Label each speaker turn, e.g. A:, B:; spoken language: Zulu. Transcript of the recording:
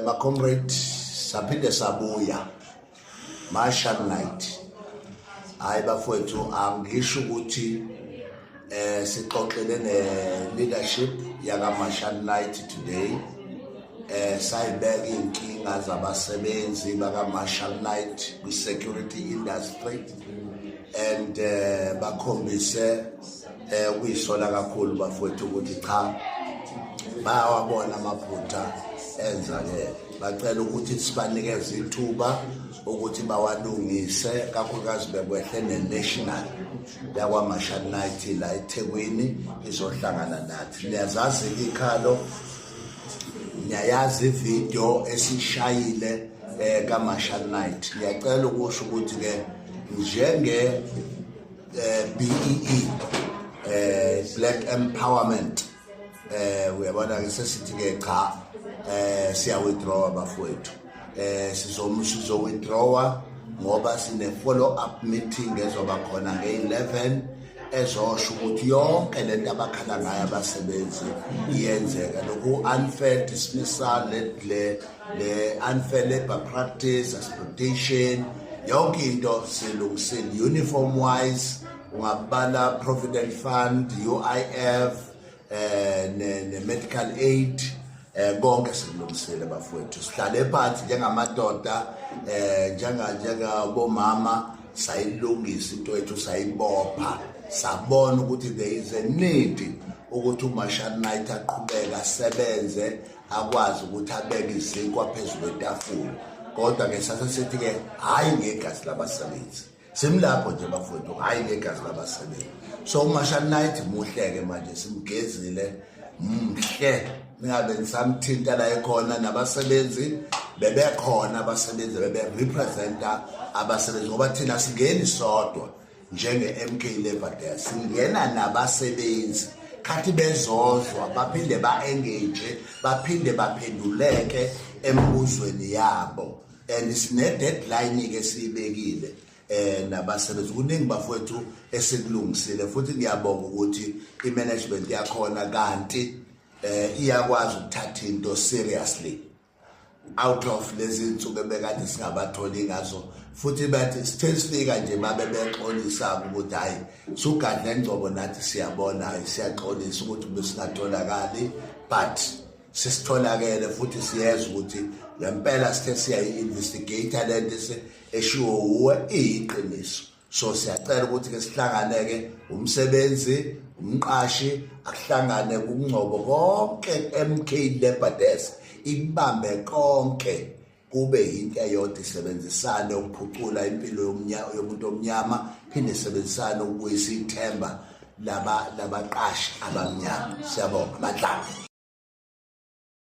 A: Ma comrade, saphinde sabuya Marshall Knight. Hayi bafowethu, angisho ukuthi sixoxele ne leadership yaka Marshall Knight today. Sayibeka inkinga zabasebenzi baka Marshall Knight kwi security industry and bakhombise ukuyisola kakhulu bafowethu ukuthi cha, bayawabona amaphutha enzakele. Bacela ukuthi sibanikeze ithuba ukuthi bawalungise, kakhulukazi bekwehle ne-national yakwa-Marshall Knight la eThekwini izohlangana nathi. Niyazazi-ke ikhalo, niyayazi ividiyo esishayile ka-Marshall Knight. Ngiyacela ukusho ukuthi-ke njenge BEE, Black Empowerment, uyabona ke, sesithi ke cha, siya withdraw bafowethu. Sizo withdraw ngoba sine follow up meeting ezoba khona nge-11 ezosho ukuthi yonke lento abakhala ngayo abasebenzi iyenzeka, lokhu unfair dismissal, le unfair labor practice, exploitation, yonke into silungisile. Uniform wise, ungabala provident fund, UIF, ne medical aid, konke sikulungisile bafowethu. Sihlale phansi njengamadoda, njengabomama, sayilungisa into yethu, sayibopha, sabona ukuthi there is a need ukuthi uMarshall Knight aqhubeke asebenze, akwazi ukuthi abeke izinkwa phezulu kwetafula. Kodwa ke sase sithi ke hayi ngegazi labasebenzi. Simlapho nje bafowethu, hayi ngegazi labasebenzi. So uMarshall Knight muhle-ke manje, simgezile, mhle, ningabe nisamthinta la ekhona. Nabasebenzi bebekhona, abasebenzi bebe-representa abasebenzi, ngoba thina singeni sodwa njenge-MK Labour Desk, singena nabasebenzi khathi bezozwa, baphinde ba-engage, baphinde baphenduleke emibuzweni yabo. And sine-deadline-ke siyibekile nabasebenzi. Kuningi bafowethu esikulungisile, futhi ngiyabonga ukuthi i-management yakhona kanti iyakwazi ukuthatha into seriously out of lezi insuku ebekade singabatholi ngazo. Futhi bathi sithe sifika nje babe bexolisa ukuthi hayi, sugadle engcobo, nathi siyabona, hayi, siyaxolisa ukuthi besingatholakali, but sesitholakele futhi siyeza ukuthi ngempela sithe siyayi-investigate lento eshiwo wuwe, iyiqiniso. So siyacela ukuthi ke sihlangane ke, umsebenzi, umqashi, akuhlangane kungcobo konke, MK Labour Desk ibambe konke, kube yinto eyodwa, isebenzisane ukuphucula impilo yomuntu omnyama, phinde isebenzisane ukubuyisa ithemba laba labaqashi abamnyama. Siyabonga, Mandla.